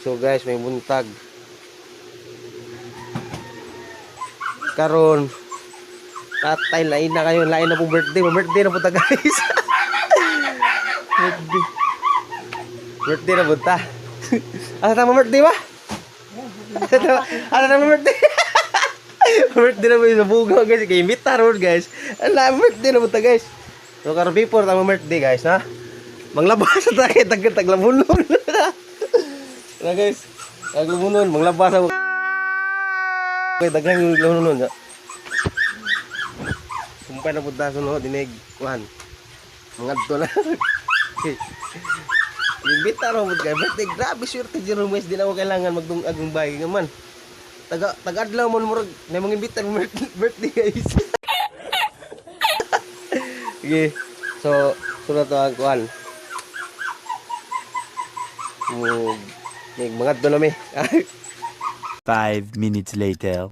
So guys, may buntag. Karon tatay, lain na kayo, lain na pong birthday, may birthday na po ta, guys. Birthday. Birthday na po ta. Asa tama birthday ba? Asa tama birthday? Birthday na po yung sa bugaw, guys, kay imbita ron, guys. Ala, birthday na po ta, guys. So karon before tama birthday, guys, ha. Manglabas sa tayo, taglabunon. Na guys, taglabunon, manglabas ako. Okay, daghang yung labunon. Sumpay na punta sunod, dinig, kuhan. Mga to na. Imbita ron mo guys, birthday, grabe swerte Jerome guys, di na ako kailangan magdungag ng bahay nga man. Taga taga-adlaw mo murag na mga imbita mo birthday, guys. Sige. So, sunod to ang kuhan. Mo may mga to na mi. 5 minutes later.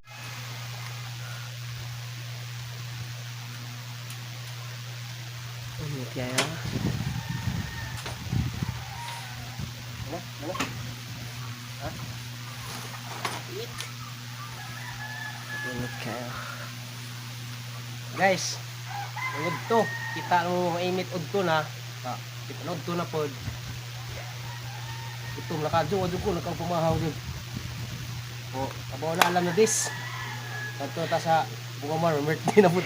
Init kaya. Init kaya. Guys, udto. Kita mo mainit udto na. Ah, kita na udto na pod. Gutom na kadyo, adyo ko nagkapumahaw gyud. O, abaw na alam na this. Kadto ta sa Bugamar, birthday na pud.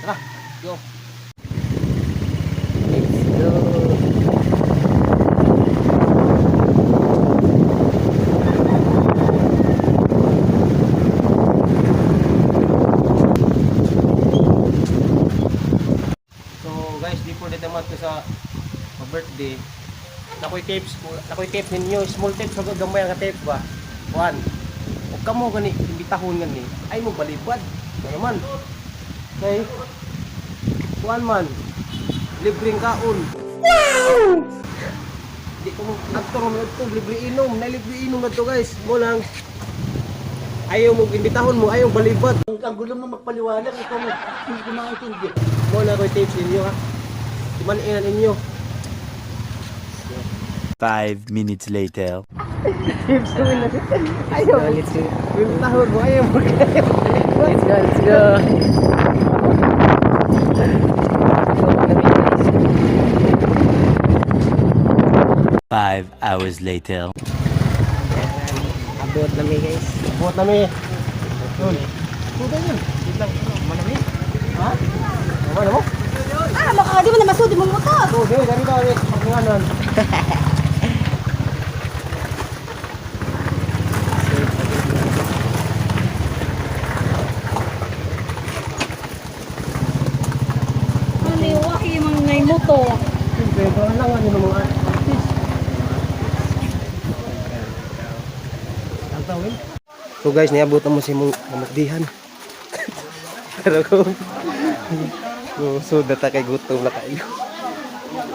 Tara, go. Let's go. So guys, before dito man ko sa birthday, nakoy tips, nakoy tips ninyo, small tips ako gamay nga tips ba. One, ug kamo gani imbitahon gani, ay mo balibad. Ano naman? Okay. One man, libreng kaon. Wow! Di ko mo adto mo adto libre inom, na libre inom na to, guys. Mo lang ayaw mo imbitahon mo, ayaw balibad. Ang gulo mo magpaliwanag, ikaw hindi ko maintindihan. Mo na ko'y tips ninyo ha. Timaninan ninyo. 5 minutes later. Tips ko nila. Let's go, let's go. Imbitahon mo, ayaw mo. Let's go, let's go. 5 hours later. Abot na mi, guys. Buhat na mi. Yun. Buhat yun. Wait lang. Manami. Ha? Tama na mo? Ah, maka di mo na masudi mong motor. Oh, di, dali ba? Pagkunganan. Ano yung waki mang ngay motor. Siyempre, parang lang ano ng mga artist. Ang tawin. So guys, niabot na mo si mong mamakdihan. Pero kung so, data kay gutom na kayo.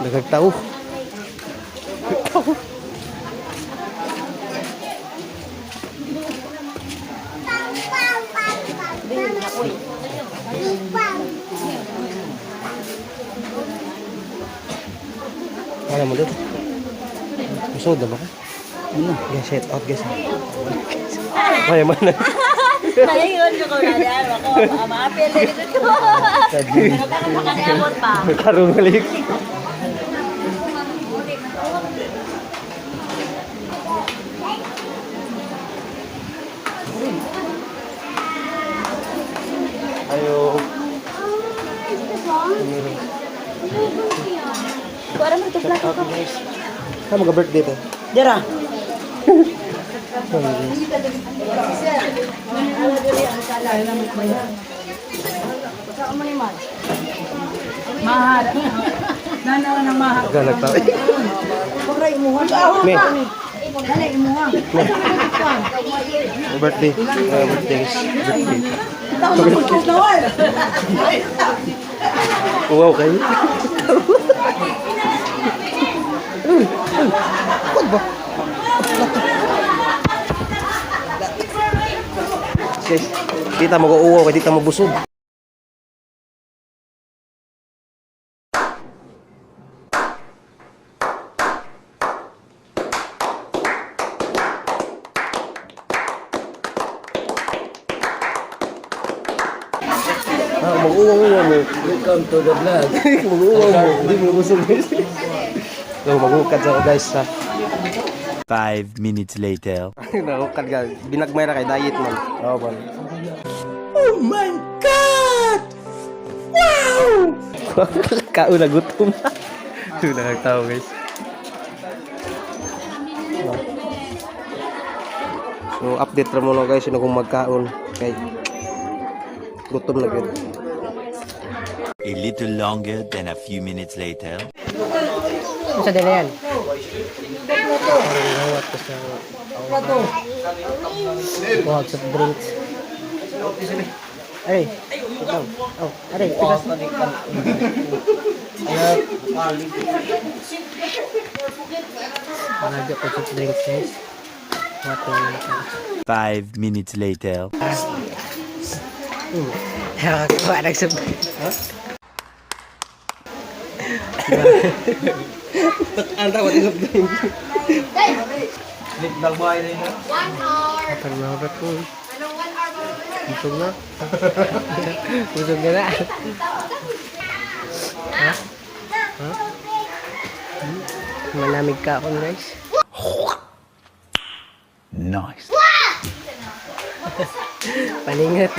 Nagagtao. Nagtao. Ano mo dito? Musod na ba ka? Ano? Guys, shout out, guys. Kaya man na. Ayun, ko na diyan ako maapil dito ko. Pero baka makaniabot pa. Karoon balik. Ayo. Para mo to Shout out, guys. Saan mag-birthday to? Dira. Ikaw nagtao. Me. Me. Birthday. Birthday, guys. Birthday. Wow kayo. What ba? Guys, di ta mag-uuwaw kay di ta mabusog. Ah, mag-uwang-uwang mo. Welcome to the vlog. Mag-uwang mo. Hindi mo busog, guys. So, mag-ukad sa ako, guys, ha. 5 minutes later. Nahukad ka. Binagmay ra kay diet man. Oo, man. Oh my God! Wow! Kauna gutom. Ito na tao, guys. So, update ra mo no, guys, sino kung magkaon kay gutom na gyud. A little longer than a few minutes later. Ano sa dila yan? Parang gawat ko sa kuha soft drinks. Aray, ikaw. Oh, aray, tigas. Mga ko soft drinks, guys. What the 5 minutes later. Nakakuha ng soft drinks. Ang tawag isop din. Lip na yun. Parang mahurat ko. Busog na. Busog na na. Ha? Ha? Hmm? Malamig ka ako, guys. Nice. Paningat.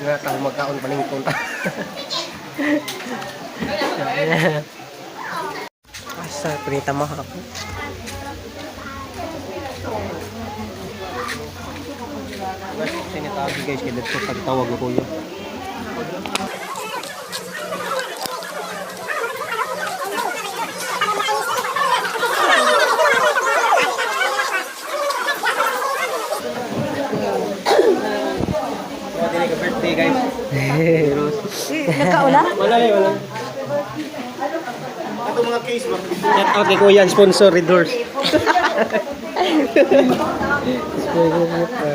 Nga tao magkaon paningkon ta. Asa, pinita mo ako. Guys, sinitawag guys kay dito pagtawag ko kuya. So, dili ka birthday, guys. Nagkaula? Wala eh, wala. Ito mga case ba? Shout out kay Kuya, sponsor Red Horse.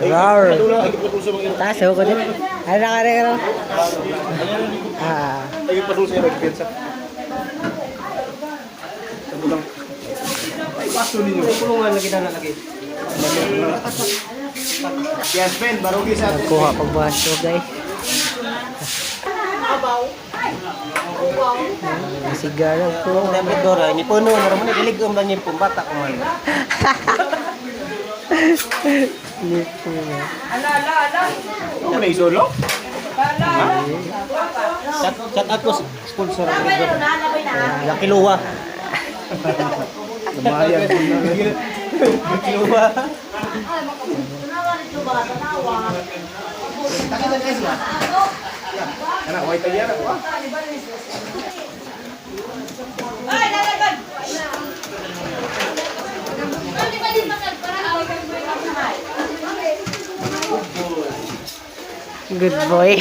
Rawr. Taas ako din. Ano na ka rin ka Ah. Ay, pasul siya nagpensa. Ay, paso ninyo. Kulungan lagi na lagi. Yes, Ben, barugi sa atin. Kuha pag baso, guys. Sigara ko. Dapat Dora, ni puno na ramon ni um lang yung bata ko man. Hindi po na. Ano na isolo? Shout out ko sponsor ang Red Horse. Lucky Luwa. Lumayan. Lucky Luwa. Good boy.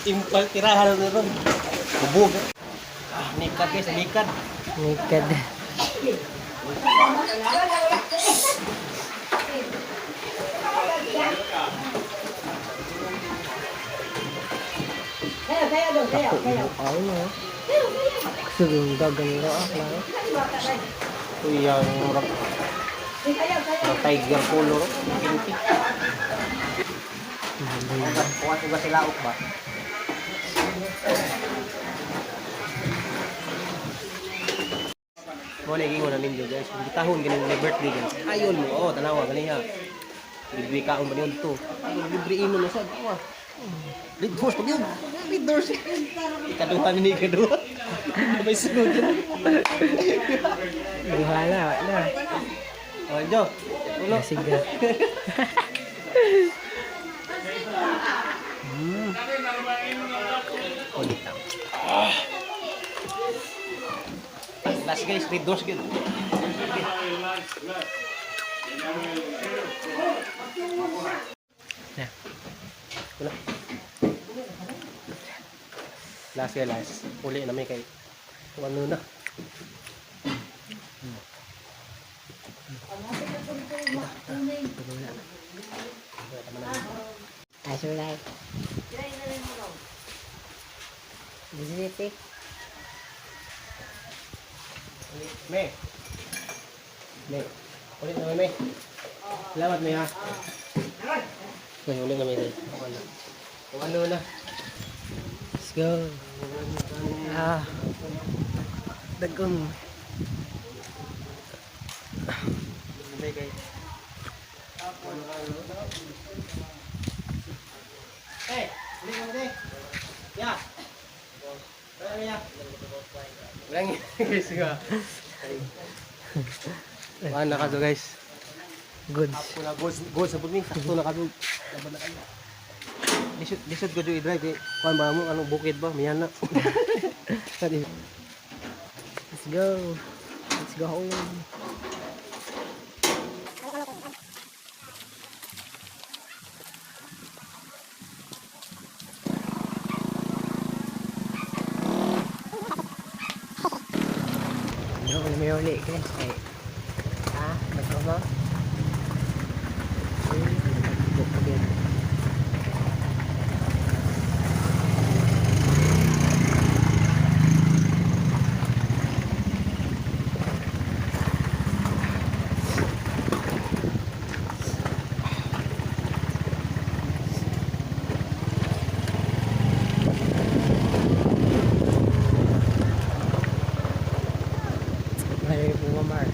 Impal tirahan na ron. Bubog. Ah, nikad guys, nikad. Naked. Ako na. Gusto yung dagan ko ah. Klaro. Uy, ang murag murag tiger color. Pinky. Kuha ba sila ba? Mo na gingon na ninyo guys. Kung gitahon ganin may birthday guys. Ayon mo, oh, tanawa gani ha. Libre ka ang baniyon to. Ayon libre imo na sad. Wa. Red horse pag yun. Red horse. Ikaduha ni ikaduha. May sunod yun. Duha na, wala. Oh, Jo. Ulo. Siga. Last guys, red doors gyud. Na. Wala. Last guys, last. Uli na may kay ano na. Ay, sulay. Bisiti. Me. Me. Uli na may me. Salamat, Mia. Ngayon, uli na may day. Ano? Ano na? Let's go. Ah. Dagong. Hey, uli na may Ya. Wala na ya. Walang guys nga. Wala na ka to, guys. Goods. Ako na goals goals sa pud sakto na ka to. Laban na kayo. Lisod lisod ko i-drive eh. Kuan ba mo anong bukid ba? Miyan na. Let's go. Let's go home. Ano ko na may uli guys. Ay. Ah, bato ba? Ay, nagtagpo pa din. May bumamar.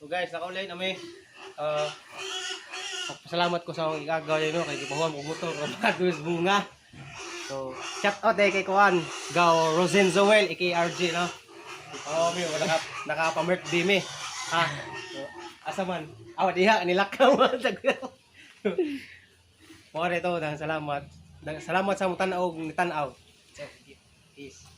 So guys, naka-online kami. Ah, pasalamat ko sa akong igagaw yun, no? Kay gipahuam ko motor, Rapados bunga. So, shout out eh kay Kuan, Gaw Rosen Zoel, aka RJ, no? Oo, mi, wala ka, nakapa-birthday mi. Ha? So, asa man? Awa, diha, nilakaw. More ito, dahil salamat. Dahil salamat sa mong tanaw, ni tanaw. So, peace.